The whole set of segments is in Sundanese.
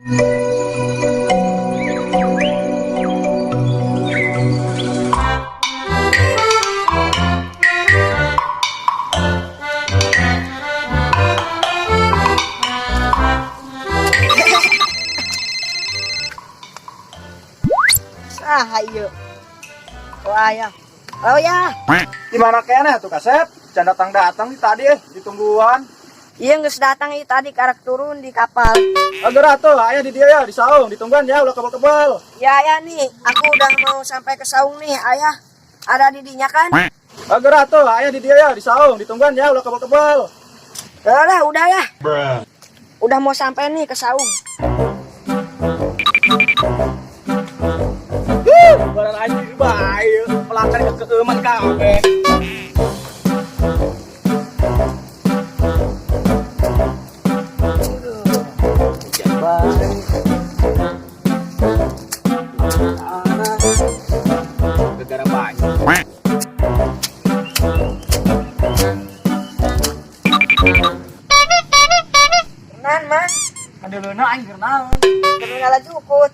Saha ieu? Oh, ayah. Oh ya. Di mana keneh tuh, Kasep? Can datang-datang di tadi ditungguan. Iya, geus datang ieu tadi, karak turun di kapal. Agar tuh, aya di dieu ya, di saung, ditungguan ya, ulah kebal-kebal. Ya ayah nih, aku udah mau sampai ke saung nih, ayah. Ada di dinya kan? Agar tuh, aya di dieu ya, di saung, ditungguan ya, ulah kebal-kebal. Udah ya. Udah mau sampai nih ke saung. Barang anjir bae, pelakan ke keuman kabeh. Hujan bae. Gara-gara banyak. Kenan, Mang. Aduh, aing keur naon? Keur ngala jukut.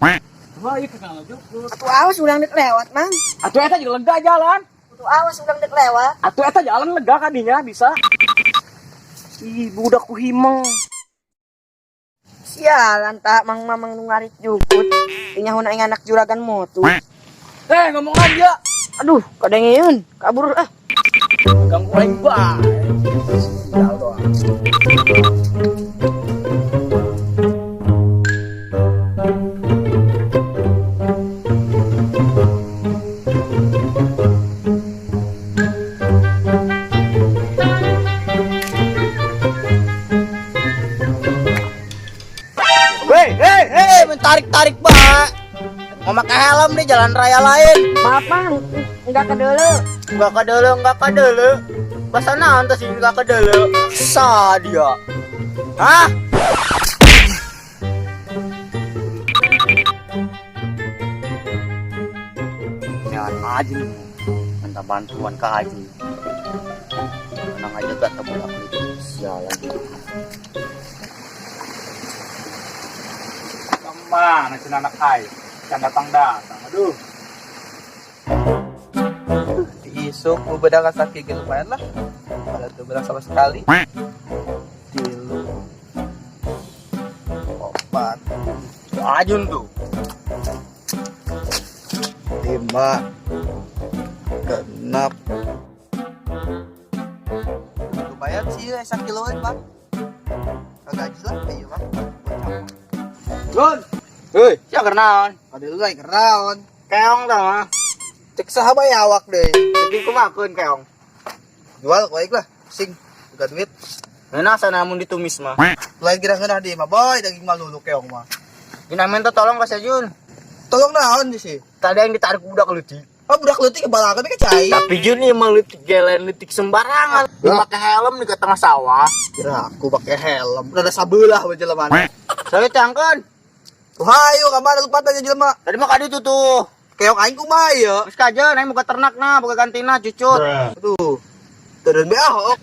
Wah, ieu keur ngala jukut. Atuh awas urang dek lewat, Mang. Atuh eta juga lega jalan. Atuh awas urang dek lewat. Atuh eta jalan lega kadinya bisa. Ih, budak ku himeng. Sialan tak Mang Mamang nu ngarit jukut. Nyaho aing anak juragan motor. Eh, ngomong aja. Aduh, kadengeun, kabur ah. Ganggu aing bae. Sial doang. Hei, hei, hei, mentarik-tarik, Pak. Mau pakai helm di jalan raya lain. Maaf, Mang, enggak kedele. Enggak kedele, enggak kedele. Bahasa naon tuh sih enggak kedele? Sa dia. Hah? Jangan aja nih. Minta bantuan ke Haji. Tenang aja gak tebul aku itu. Sialan. Kemana cenah anak aing? Can datang-datang. Aduh. Isuk mau bedang sakit gitu lumayan lah. Pada tuh bedang sama sekali. 3, 4, Ajun tuh. 5, 6. Lumayan sih ya, sakiloan bang. Kagak aja lah, iya bang. Jun. Hei, siapa kenaon? Ada lu lagi kenaon. Keong tah mah. Cek saha bae awak deh. Jadi kumakeun keong. Jual ku aing lah, sing buka duit. Ngeunah sana mun ditumis mah. Lain kira ngeunah di mah boy, daging mah lulu keong mah. Gina minta tolong ka si Jun. Tolong naon sih? Tadi yang ditarik budak leutik. Oh, budak leutik kebalakan ke cai. Tapi Jun ieu mah leutik gelen leutik sembarangan. Dipakai helm di ke tengah sawah. Kira aku pakai helm. Rada sabelah we jelema. Saya cangkeun. Tuh hayu ka mana lupa tanya jelema. Tadi mah kaditu tuh. Keong aing kumaha ieu? Geus kajeun aing boga ternak na, boga gantina cucut. Aduh. Turun be ah, ok.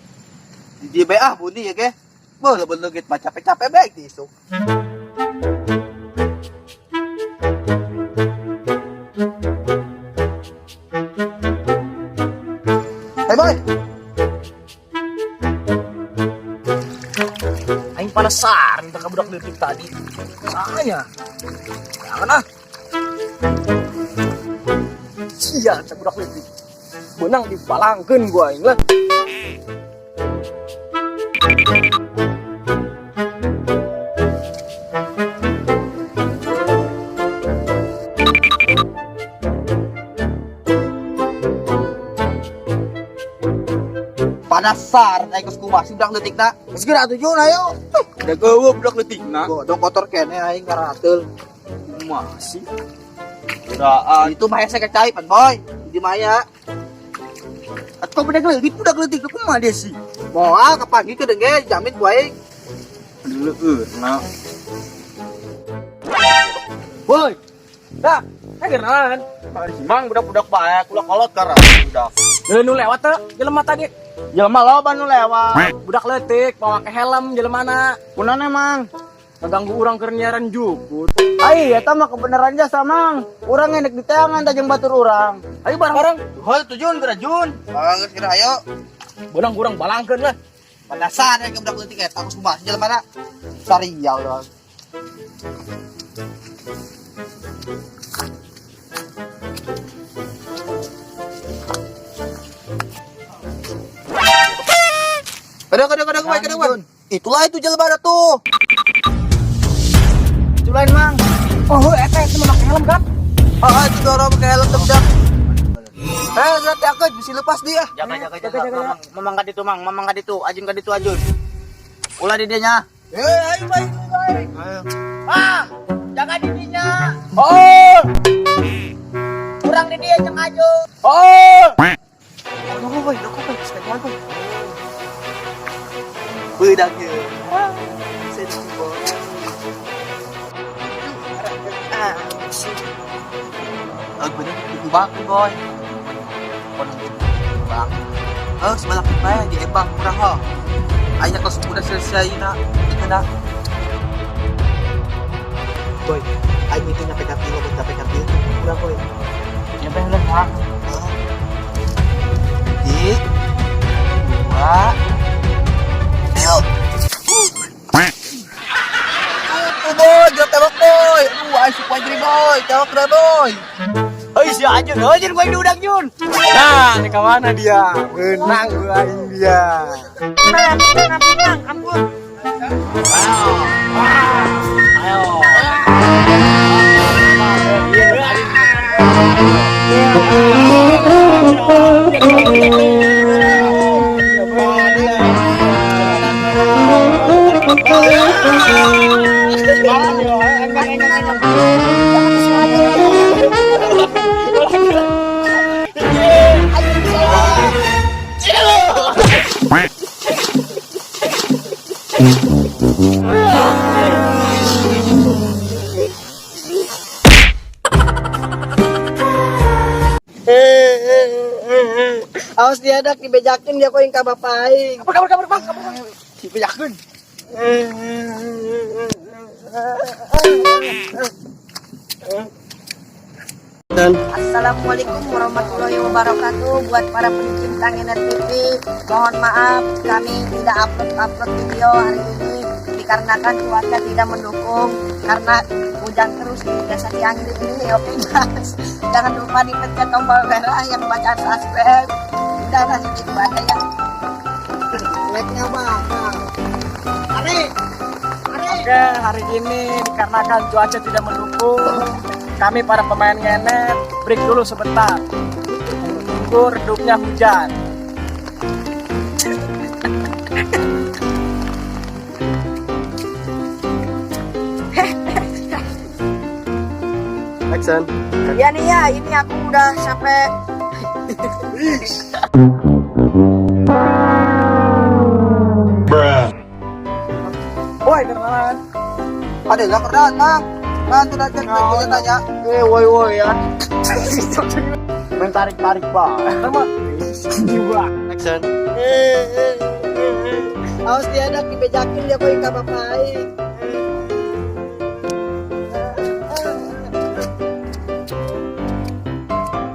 Di be ah buni ya ke. Boh, lebih leungit mah capek-capek bae di isuk. Hey boy. Aing penasaran tentang budak leutik tadi. Sahanya. Jangan ah. Sial, cak budak leutik. Benang dipalangkeun gua aing lah. Padasar naik ke kumaha sih budak leutik na. Geus geura atuh Jun ayo. Udah geueuh budak leutik na. Bodong kotor kene aing karateul. Masih. Uraan. Itu mah hese kecai pan boy. Di maya. Atuh budak leutik kumaha dia sih? Moal kapanggih ke denge jamin ku aing. Leueurna. Boy. Dah, eh kenalan. Mang budak-budak bae, kula kolot karena budak. Leuh nu lewat teh jelema tadi. Jelema loba nu lewat. Budak leutik, bawa ke helm jelema na. Kunaon emang? Ngaganggu urang keur nyiaran jukut. Ai, eta mah kebenaran jasa, Mang. Urang enek di teangan tajeng batur urang. Ayo bareng-bareng. Hol tujuan geura Jun. Ah, geus kira ayo. Beunang urang balangkeun lah. Padasan ya budak leutik eta aku kumaha jelema mana? Sariau doang. Kadang kadang kadang kadang kadang. Itulah itu jelema tuh. Itu lain, Mang. Oh, eta eta mah make helm kan? Ah, itu dorong pakai helm dep. Eh, lihat aku bisa lepas dia. Jaga jaga Jaga, jaga, Mang. Mamang ka ditu, Mang. Mamang ka ditu. Ajun ka ditu, Ajun. Ulah di dinya. Eh, ayo baik baik. Mang, jaga di dinya. Oh! Kurang di dia jeung Ajun. Oh! Aku boy, aku boy, sekalian boy. Bedak ya. Sedih boy. Ah, bener itu bang boy. Bang. Oh, sebelah kita di ebang kurang ho. Ayo kalau sudah selesai na, itu na. Boy, ayo itu nyampe katil, nyampe katil, kurang boy. Nyampe lah, Mang. Di dua, ayo. Tuh boy, jangan tembak boy. Aduh, ayo supaya jadi boy, tembak dah boy. Hei, si Ajun, Ajun gua yang diundang, Jun. Nah, ini kemana dia? Menang gua aing dia. Menang, menang, menang, ampun. Ayo. Awas dia dak dibejakin dia koin ka bapak aing. Kabur kabur kabur, Bang. Kabur. Dibejakeun. Assalamualaikum warahmatullahi wabarakatuh. Buat para pencinta Ngenet TV, mohon maaf kami tidak upload-upload video hari ini dikarenakan cuaca tidak mendukung karena hujan terus di desa Ciangir ini. Oke guys, jangan lupa dipencet tombol merah yang bacaan subscribe. Udah lah segitu aja ya. Like-nya bang. Ari. Ari. Oke, hari ini dikarenakan cuaca tidak mendukung, kami para pemain ngenet break dulu sebentar. Menunggu redupnya hujan. Action. Ya nih ya, ini aku udah sampai. Woi, kenalan. Ada lah kerjaan, Mang. Kan tuh tanya tanya tanya. Eh, woi woi ya. Main tarik-tarik, Pak. Sama. Jiwa. Action. Awas dia dak dibejakin dia koin ka bapak aing.